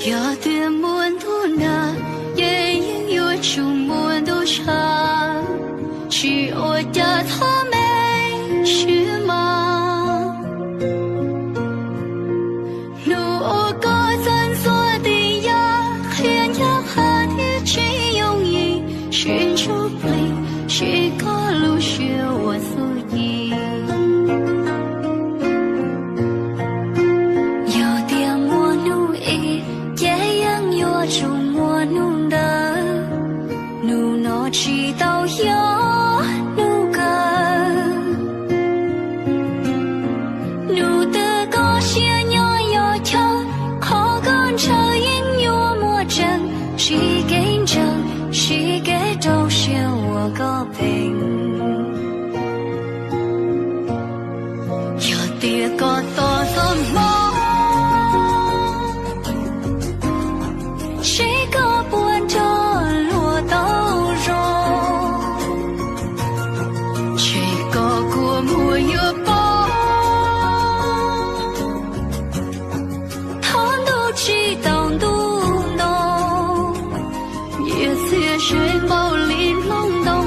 Yog tias muaj ntuj nag, ces yeej yuav tsum muaj ntuj tshav. Tsis ua cas thov me siab mas. Hnub uas koj txawj ntxuav tis yam, qhia ncaj qha thiab tsis yooj yim, sib ntsuj plig, sib koj lub siab ua txuj ci. Yog tias muaj hnub ib, ces yeej yuav tsum muaj hnub ntawd. Hnub no tsis tau yog hnub kawg. Hnub twg koj siab nyob yog chaw, qhov koj ntshaw yeej yuav muaj tseeb. Sib kev ntseeg, sib kev rau siab ua koj pheej. Yog tias koj tos txoj hmoov, seb koj puas nrog luag tau zoo. Ntshe koj kua muag yuav poob, thov ntuj tsis tau ntuj ntoo. Nyias txiag ze npaum li nplooj ntoo,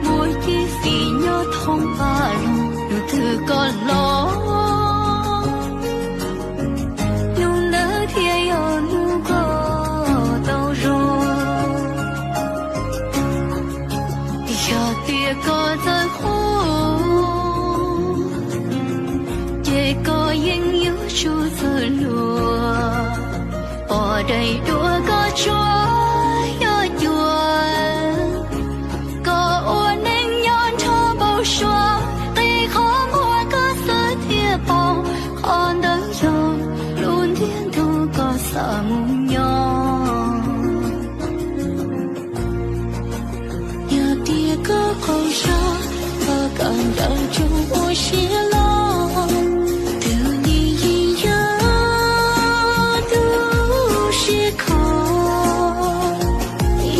muaj cib fim nyob thoob pab loog. Hnub twg koj los, hnub ntawd thiaj yog hnub koj tau zoo. Yog tias koj txawj qhuas, ces koj yeej yuav tsum txawj luag. Pom daim duab koj tsuas yog cuag, koj ua neej nyob nrog npau suav. Qhib qhov muag koj xwb thiaj pom, qhov ntawd yog lub ntiag tug koj xav mus nyob. Yog tias koj qaug zog, thov koj nco ntsoov ua siab loj. Tus nti yeej yog tus siab khov.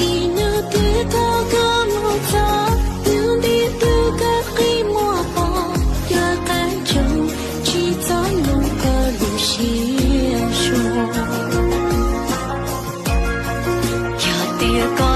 Ib hnub twg thaum koj mus txog, tus nti tug koj qhib muag pom, yog qab ntsoov tsis txhob nug koj lub siab suav. Yog tias koj